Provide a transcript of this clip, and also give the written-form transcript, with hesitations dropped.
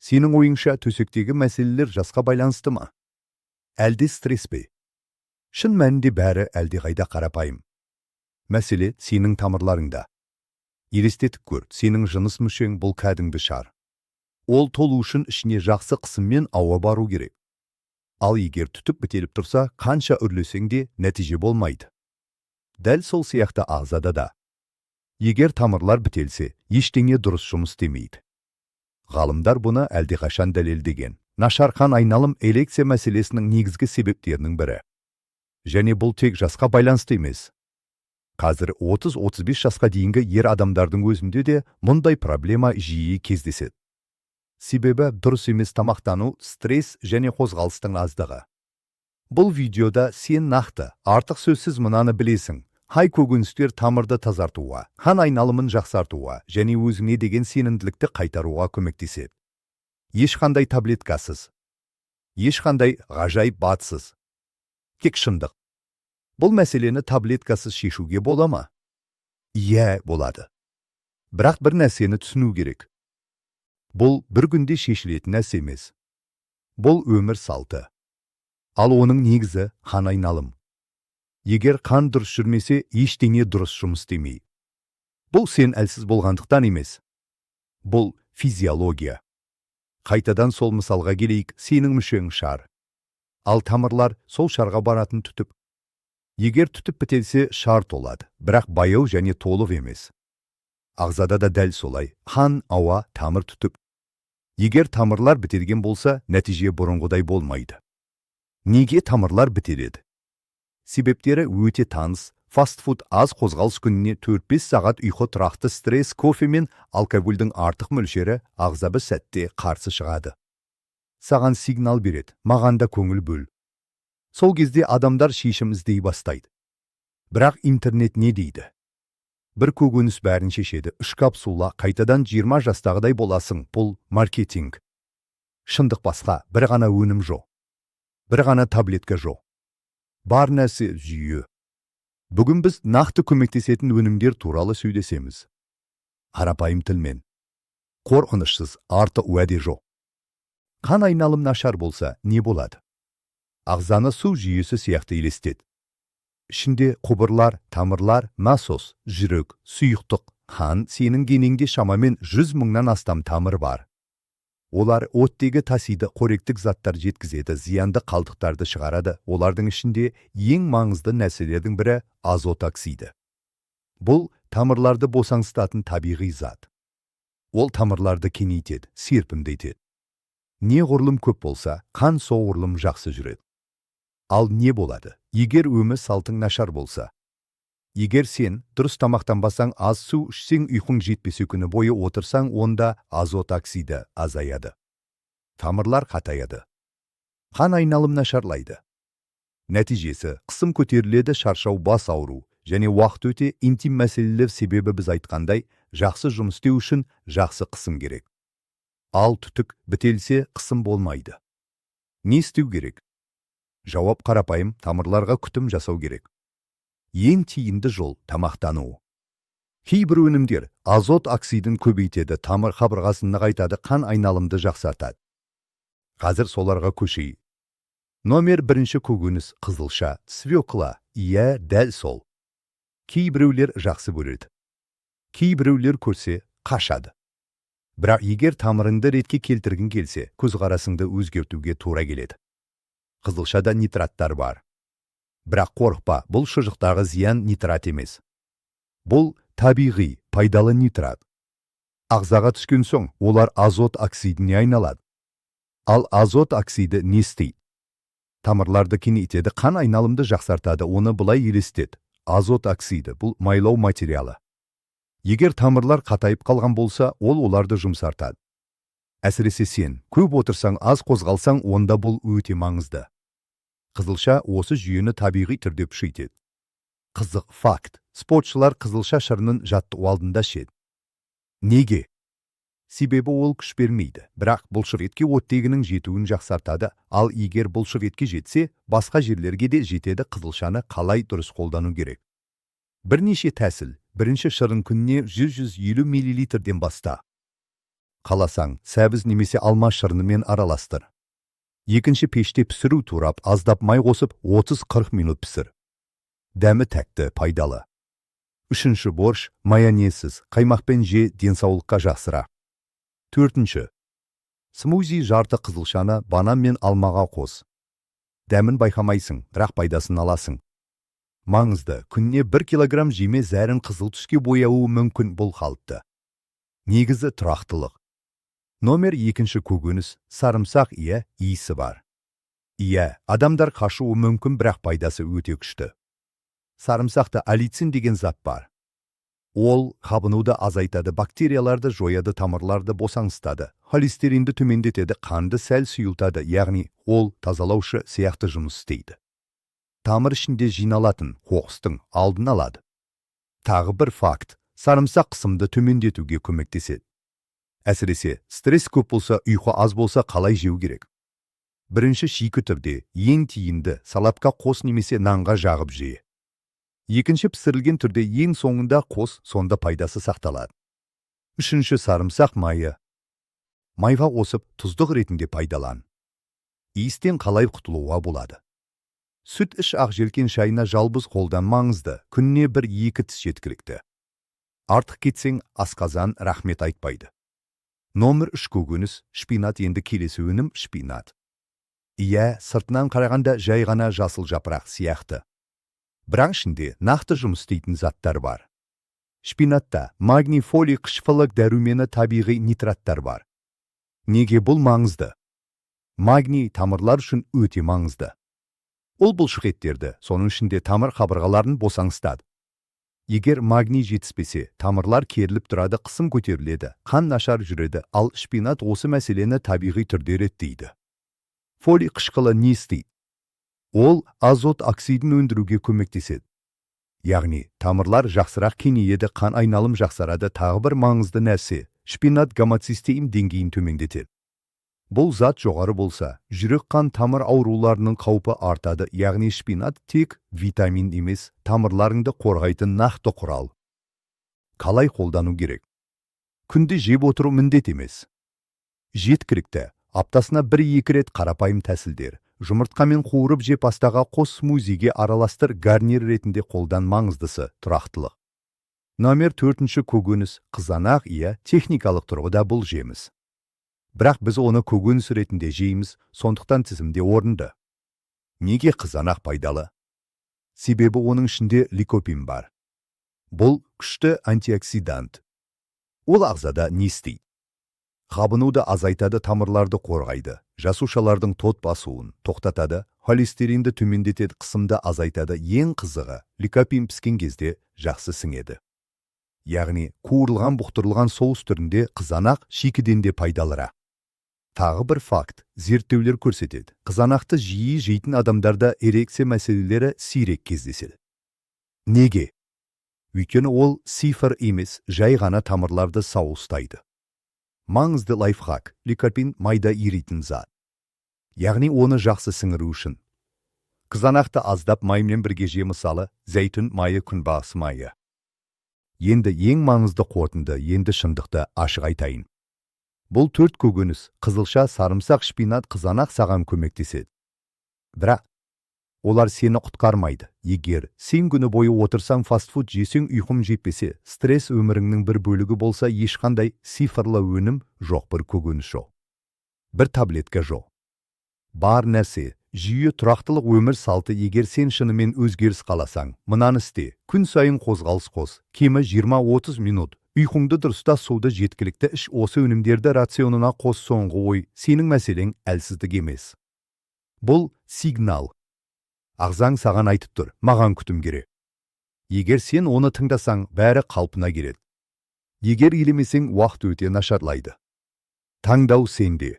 Сенің ойыңша, төсектегі мәселелер жасқа байланысты ма, әлде стресс пе? Шын мәнінде, бәрі әлдеқайда қарапайым. Мәселе сенің тамырларыңда. Елестетіп көр: сенің жыныс мүшең — бұл кәдімгі шар. Ол толу үшін ішіне жақсы қысыммен ауа бару керек. Ал егер түтік бітеліп тұрса, қанша үрлесең де, нәтиже болмайды. Дәл сол сияқты ағзада да, егер тамырлар бітелсе, ештеңе дұрыс жұмыс істемейді. Ғалымдар бұны әлдеқашан дәлелдеген. Нашар қан айналым — эрекция мәселесінің негізгі себептерінің бірі. Және бұл тек жасқа байланысты емес. Қазір 30-35 жасқа дейінгі ер адамдардың өзінде де мұндай проблема жиі кездеседі. Себебі дұрыс емес тамақтану, стресс және қозғалыстың аздығы. Бұл видеода сен нақты, артық сөзсіз мынаны білесің: қай көкөністер тамырды тазартуға, қан айналымын жақсартуға және өзіңе деген сенімділікті қайтаруға көмектеседі. Ешқандай таблеткасыз, ешқандай ғажайып БАДсыз, тек шындық. Бұл мәселені таблеткасыз шешуге бола ма? Иә, болады. Бірақ бір нәрсені түсіну керек: бұл бір күнде шешілетін нәрсе емес. Бұл өмір салты. Ал оның негізі — қан айналым. Егер қан дұрыс жүрмесе, ештеңе дұрыс жұмыс істемейді. Бұл сен әлсіз болғандықтан емес, бұл физиология. Қайтадан сол мысалға келейік: сенің мүшең — шар, ал тамырлар — сол шарға баратын түтік. Егер түтік бітелсе, шар толады, бірақ баяу және толық емес. Ағзада да дәл солай: қан, ауа, тамыр, түтік. Егер тамырлар бітелген болса, нәтиже бұрынғыдай болмайды. Неге тамырлар бітеледі? Себептері өте таныс: фастфуд, аз қозғалыс, күніне 4-5 сағат ұйқы, тұрақты стресс, кофе мен алкогольдің артық мөлшері. Ағза бір сәтте қарсы шығады, саған сигнал береді: «Маған да көңіл бөл». Сол кезде адамдар шешім іздей бастайды. Бірақ интернет не дейді? «Бір көкөніс бәрін шешеді, үш капсула, қайтадан 20 жастағыдай боласың». Бұл маркетинг. Шындық басқа: бір ғана өнім жоқ, бір ғана таблетка жоқ. Бар нәрсе — жүйе. Бүгін біз нақты көмектесетін өнімдер туралы сөйлесеміз, қарапайым тілмен, қорқынышсыз, артық уәде жоқ. Қан айналым нашар болса, не болады? Ағзаны су жүйесі сияқты елестет. Ішінде құбырлар, тамырлар, насос, жүрек, сұйықтық, қан. Сенің денеңде шамамен 100 мыңнан астам тамыр бар. Олар оттегі тасиды, қоректік заттар жеткізеді, зиянды қалдықтарды шығарады. Олардың ішінде ең маңызды нәрселердің бірі — азот оксиді. Бұл тамырларды босаңсытатын табиғи зат. Ол тамырларды кеңейтеді, серпімдетеді. Неғұрлым көп болса, қан соғұрлым жақсы жүреді. Ал не болады, егер өмір салтың нашар болса? Егер сен дұрыс тамақтанбасаң, аз су ішсең, ұйқың жетпесе, күні бойы отырсаң, онда азот оксиді азаяды, тамырлар қатаяды, қан айналым нашарлайды. Нәтижесі: қысым көтеріледі, шаршау, бас ауру және уақыт өте интим мәселелер. Себебі біз айтқандай, жақсы жұмыс істеу үшін жақсы қысым керек. Ал түтік бітелсе, қысым болмайды. Не істеу керек? Жауап қарапайым: тамырларға күтім жасау керек. Ең тиімді жол — тамақтану. Кейбір өнімдер азот оксидін көбейтеді, тамыр қабырғасын нығайтады, қан айналымды жақсартады. Қазір соларға көшейік. Номер бірінші көкөніс — қызылша, свекла. Иә, дәл сол. Кейбіреулер жақсы көреді, кейбіреулер көрсе, қашады. Бірақ егер тамырыңды ретке келтіргің келсе, көзқарасыңды өзгертуге тура келеді. Қызылшада нитраттар бар. Бірақ қорықпа, бұл шұжықтағы зиян нитрат емес. Бұл табиғи, пайдалы нитрат. Ағзаға түскен соң, олар азот оксидіне айналады. Ал азот оксиді не істейді? Тамырларды кеңейтеді, қан айналымды жақсартады. Оны былай елестет: азот оксиді — бұл майлау материалы. Егер тамырлар қатайып қалған болса, ол оларды жұмсартады. Әсіресе сен көп отырсаң, аз қозғалсаң, онда бұл өте маңызды. Қызылша осы жүйені табиғи түрде күшейтеді. Қызық факт: спортшылар қызылша шырынын жаттығу алдында ішеді. Неге? Себебі ол күш бермейді, бірақ бұлшықетке оттегінің жетуін жақсартады. Ал егер бұлшықетке жетсе, басқа жерлерге де жетеді. Қызылшаны қалай дұрыс қолдану керек? Бірнеше тәсіл. Бірінші, шырын күніне 100-150 миллилитрден баста. Қаласаң, сәбіз немесе алма шырынымен араластыр. Екінші, пеште пісіру: турап, аздап май қосып, 30-40 минут пісір. Дәмі тәтті, пайдалы. Үшінші, борщ майонезсіз, қаймақпен же, денсаулыққа жақсырақ. Төртінші, смузи: жарты қызылшаны банан мен алмаға қос. Дәмін байқамайсың, бірақ пайдасын аласың. Маңызды: күніне 1 килограмм жеме, зәрін қызыл түске бояуы мүмкін. Бұл қалыпты. Негізі тұрақтылық. Номер екінші көкөніс сарымсақ. Иә, иісі бар. Иә, адамдар қашуы мүмкін, бірақ пайдасы өте күшті. Сарымсақта аллицин деген зат бар. Ол қабынуды азайтады, бактерияларды жояды, тамырларды босаңсытады, холестеринді төмендетеді, қанды сәл сұйылтады, яғни ол тазалаушы сияқты жұмыс істейді. Тамыр ішінде жиналатын қоқыстың алдын алады. Тағы бір факт: сарымсақ қысымды төмендетуге көмектеседі. Әсіресе стресс көп болса, ұйқы аз болса. Қалай жеу керек? Бірінші, шикі түрде ең тиімді, салатқа қос немесе нанға жағып же. Екінші, пісірілген түрде ең соңында қос, сонда пайдасы сақталады. Үшінші, сарымсақ майы. Майға қосып, тұздық ретінде пайдалан. Иістен қалай құтылуға болады? Сүт іш, ақ желкен шайына жалбыз қолдан. Маңызды: күніне бір екі тіс жеткілікті. Артық кетсең, асқазан рахмет айтпайды. Номер 3 көкөніс шпинат. Енді келесі өнім шпинат. Иә, сыртынан қарағанда жай ғана жасыл жапырақ сияқты, бірақ ішінде нақты жұмыс істейтін заттар бар. Шпинатта магний, фолий қышқылы, дәрумені, табиғи нитраттар бар. Неге бұл маңызды? Магний тамырлар үшін өте маңызды. Ол бұлшықеттерді, соның ішінде тамыр қабырғаларын босаңсытады. Егер магний жетіспесе, тамырлар керіліп тұрады, қысым көтеріледі, қан нашар жүреді. Ал шпинат осы мәселені табиғи түрде реттейді. Фолий қышқылы не істейді? Ол азот оксидін өндіруге көмектеседі, яғни тамырлар жақсырақ кеңейеді, қан айналым жақсарады. Тағы бір маңызды нәрсе: шпинат гомоцистеин деңгейін төмендетеді. Бұл зат жоғары болса, жүрек қан тамыр ауруларының қаупі артады. Яғни шпинат тек витамин емес, тамырларыңды қорғайтын нақты құрал. Қалай қолдану керек? Күнде жеп отыру міндет емес, жеткілікті аптасына бір-екі рет. Қарапайым тәсілдер: жұмыртқамен қуырып же, пастаға қос, смузиге араластыр, гарнир ретінде қолдан. Маңыздысы тұрақтылық. Номер төртінші көкөніс қызанақ. Иә, техникалық тұрғыда бұл жеміс, бірақ біз оны көкөніс ретінде жейміз, сондықтан тізімде орынды. Неге қызанақ пайдалы? Себебі оның ішінде ликопин бар. Бұл күшті антиоксидант. Ол ағзада не істейді? Қабынуды азайтады, тамырларды қорғайды, жасушалардың тот басуын тоқтатады, холестеринді төмендетеді, қысымды азайтады. Ең қызығы, ликопин піскен кезде жақсы сіңеді, яғни қуырылған, бұқтырылған соус түрінде қызанақ шикіден де пайдалырақ. Тағы бір факт: зерттеулер көрсетеді, қызанақты жиі жейтін адамдарда эрекция мәселелері сирек кездеседі. Неге? Өйткені ол сиқыр емес, жай ғана тамырларды сау ұстайды. Маңызды лайфхак: ликопин майда еритін зат, яғни оны жақсы сіңіру үшін қызанақты аздап маймен бірге же, мысалы, зәйтүн майы, күнбағыс майы. Енді ең маңызды қорытынды. Енді шындықты ашық айтайын. Бұл төрт көкөніс, қызылша, сарымсақ, шпинат, қызанақ саған көмектеседі, бірақ олар сені құтқармайды. Егер сен күні бойы отырсаң, фастфуд жесең, ұйқың жетпесе, стресс өміріңнің бір бөлігі болса, ешқандай сиқырлы өнім жоқ, бір көкөніс жоқ, бір таблетка жоқ. Бар нәрсе жүйе, тұрақтылық, өмір салты. Егер сен шынымен өзгеріс қаласаң, мынаны істе: күн сайын қозғалыс қос, кемі 20-30 минут, ұйқыңды дұрыста, суды жеткілікті іш, осы өнімдерді рационына қос. Соңғы ой: сенің мәселең әлсіздік емес, бұл сигнал. Ағзаң саған айтып тұр: «Маған күтім керек». Егер сен оны тыңдасаң, бәрі қалпына келеді. Егер елемесең, уақыт өте нашарлайды. Таңдау сенде.